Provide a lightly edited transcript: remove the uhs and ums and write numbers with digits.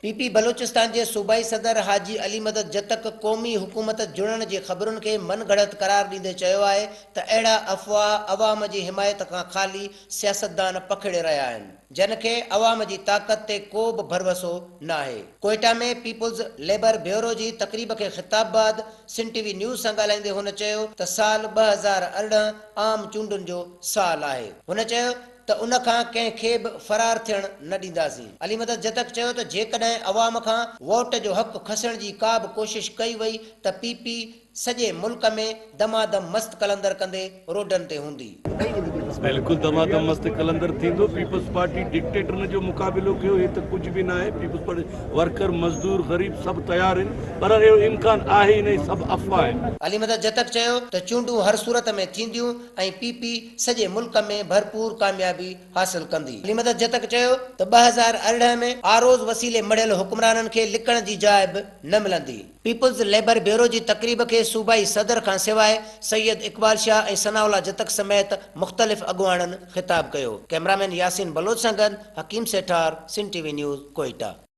P P Balochistan جي صوبائي صدر حاجي علي مدد جتڪ قومي حڪومت جڙڻ جي خبرن کي من گهڙت قرار ڏيندي چيو آهي ته اهڙا افواهه عوام جي حمايت کان خالي سياستدان پکيڙي رهيا آهن جن کي عوام جي طاقت تي ڪو به ڀروسو ناهي. ڪوئيٽا ۾ پيپلز ليبر بيورو جي تقريب کي خطاب بعد سن ٽي وي نيوز سان ڳالهائيندي هن چيو ته سال 2018 عام چونڊن جو سال آهي. هن چيو ته ان کان ڪنهن کي به فرار ٿيڻ نه ڏينداسين. علي مدد جتڪ چيو ته جيڪڏهن عوام کان ووٽ جو حق کسڻ جي ڪا به ڪوشش ڪئي وئي ته پي پي سڄي ملڪ ۾ دمادم مست قلندر ڪندي روڊن تي هوندي. بلڪل دمادم مست قلندر ٿيندو، پيپلز پارٽي ڊڪٽيٽرن جو مقابلو ڪيو، هي ته ڪجهه به ناهي، پيپلز پارٽي ورڪر، مزدور، غريب سڀ تيار آهن، پر اهو امڪان آهي ئي نه، هي سڀ افواهه آهن. علي مدد جتڪ چيو ته چونڊون هر صورت ۾ ٿينديون ۽ پي پي سڄي ملڪ ۾ ڀرپور ڪاميابي حاصل ڪندي. علي مدد جتڪ چيو ته 2018 ۾ آر اوز وسيلي مڙهيل حڪمرانن کي لڪڻ جي جاء به نه ملندي. پيپلز ليبر بيورو جي تقريب کي صوبائي صدر کان سواء سيد اقبال شاهه ۽ ثناء الله جتڪ سميت مختلف اڳواڻن خطاب ڪيو. ڪئميرامين ياسين بلوچ سان گڏ Hakeem Sethar, Sindh T V news, Quetta.